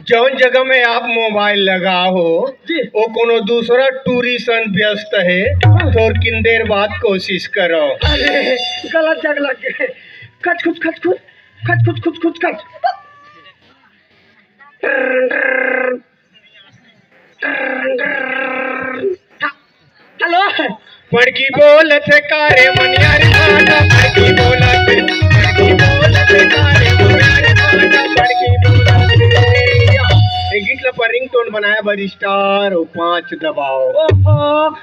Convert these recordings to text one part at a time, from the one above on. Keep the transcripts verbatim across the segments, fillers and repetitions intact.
जौन जगह में आप मोबाइल लगा हो, जी। वो कोनो दूसरा टूरी सन व्यस्त हे, हाँ। थोरकिन देर बाद कोशिश करो। अरे, गलत जगह लग गए। खच खुच, खच खुच, खच खुच, खुच खुच, खच। हेलो। बड़की बोलत हे का रे मनिया रे भांडा, बड़की बोलत हे, बड़की बोलत हे का रे मनिया रे भांडा, बड़की बोलत हे। ए गीत ला पर रिंगटोन बनाए बर स्टार अउ पाँच दबाओ। ओहो,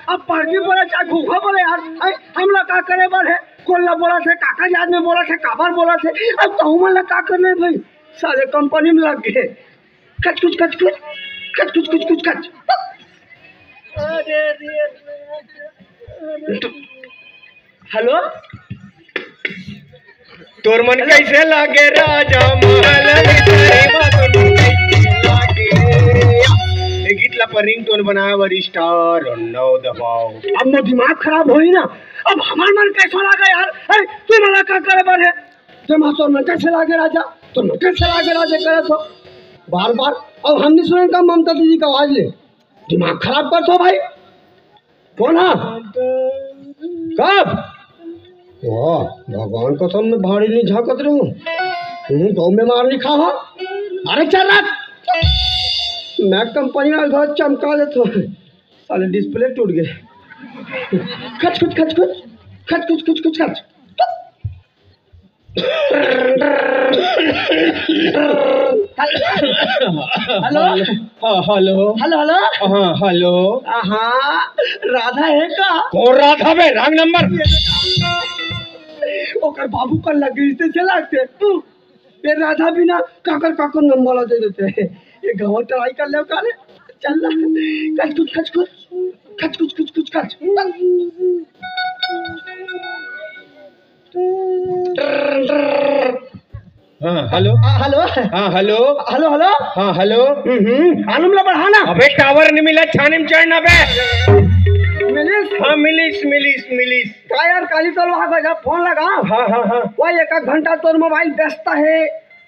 अब बड़की बोला चाहे घूघा बोले यार, ऐ, हमला का करे बर हे? कोन ला बोलत हे, काकर याद में बोलत हे, काबर बोलत हे? अब तहु मन ला का करना हे भाई? साले कंपनी में लग गए। खच खुच खच खुच, खच खुच खुच खुच खच। हेलो। तोर मन कैसे लागे राजा महल में, तेरी बात कैसे लागे। ए गीत ला पर रिंगटोन बनाए बर स्टार नौ दबाओ। अब मोर दिमाग खराब होई ना, अब हमार मन कैसा लागे यार? अरे तू मला का करे बर हे? जब हाँ तोर मन कैसे लागे राजा, तोर मन कैसे लागे राजा करत हो बार बार। अब हम नहीं सुने का ममता दीदी का आवाज ले, दिमाग खराब करत हो भाई। कौन हा? कब? वाह, भगवान कसम मैं भाड़ी नहीं झांकत रहूं। हूं, गौ में मार नहीं खा हा। अरे चल रख। मैं कंपनी वाले घर चमका देता हूँ। साले डिस्प्ले टूट गए। खच खुच खच खुच, खच खुच खुच खुच खच। हेलो। हाँ, हेलो। Hello, hello. हाँ, हेलो। हाँ, राधा हे का? कौन राधा बे? Wrong number. ओकर बाबू का लगे, इससे से लगते। तू, ये राधा बिना काकर, काकर नंबर दे देते हैं। ये गाँव ट्राई कर ले का रे? चल ना। खच खुच, खच खुच। खच खुच, खुच खुच, खच। हाँ, हेलो। हाँ, हेलो। हाँ, हेलो। Hello, hello. हाँ, हेलो। हम्म, हम्म, आलम ला बढ़ा ना। अबे, टावर नहीं मिला, छानी में चढ़ना बे। मिलिस? हाँ, मिलिस, मिलिस, मिलिस। का यार, काली तो लोहा गजब फोन लगा। हाँ, हाँ, हाँ। वही एक आध घंटा तोर मोबाइल व्यस्त हे,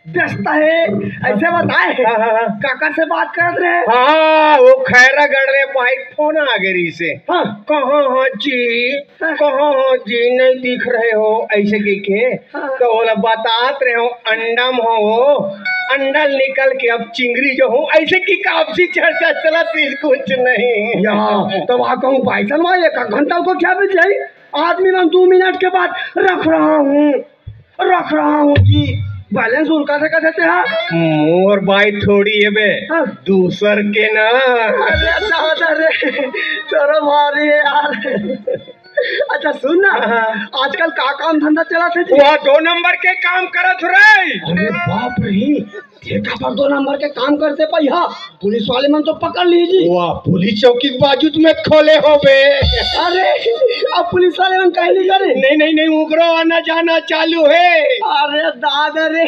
व्यस्त हे, ऐसे बताए। हाँ, हाँ, हाँ। काकर से बात करत रहे? हाँ, वो खैरागढ़ ले भाई फोन आ गए रही से। हाँ। कहाँ हो जी? हाँ। कहाँ हो जी? नहीं दिख रहे हो, ऐसे कह के। हाँ। तो बोला, बतात रहे हो, अंडा में हो वो, अंडा निकल के अब चिंगरी जो हूँ, ऐसे की कापसी चर्चा चलत रही, कुछ नहीं। या, तब आ कहूँ भाई साहब, एक घंटा को क्या बीत जाई? आदमी मन दू मिनट के बाद रख रहा हूँ, रख रहा हूँ जी, बैलेंस उनका से कर देते हैं। मोर बाई थोड़ी है बे, हाँ। दूसर के ना। अरे दादा रे, तोरा भारी है यार। अच्छा सुन ना, हाँ। आजकल का काम धंधा चला थे जी? वह दो नंबर के काम करत रे। अरे बाप रे, ठेका पर दो नंबर के काम करते पइहा, पुलिस वाले मन तो पकड़ ली जी। वाह, पुलिस चौकी के बाजू में खोले हो बे। अरे, अब पुलिस वाले मन कहीं नहीं करे। नहीं, नहीं, नहीं, उगरो आना जाना चालू है। अरे दादा रे,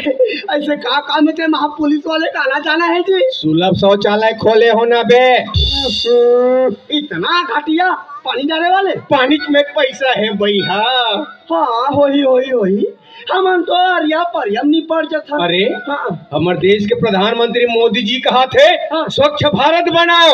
ऐसे का काम है ते महा पुलिस वाले का आना जाना है जी? सुलभ शौचालय खोले हो ना बे। इतना घटिया पानी डाले वाले? पानी में पैसा है भैया। हाँ, होही, होही, होही। हमन तो अरिया परिया म निपट जथन। अरे, हाँ। हमर देश के प्रधानमंत्री मोदी जी कहा थे, हाँ। स्वच्छ भारत बनाओ।